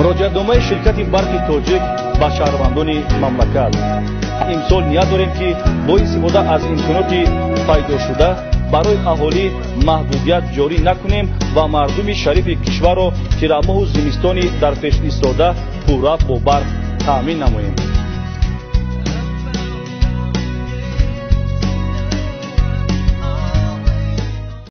Муроҷиатномаи ширкати Барқи Тоҷик ба шаҳрвандони мамлакат. Имсол ният дорем, ки бо истифода аз имконоти пайдошуда барои аҳолӣ маҳдудият ҷорӣ накунем ва мардуми шарифи кишварро тирамоҳу зимистони дар пеш истода пурра бо барқ таъмин намоем.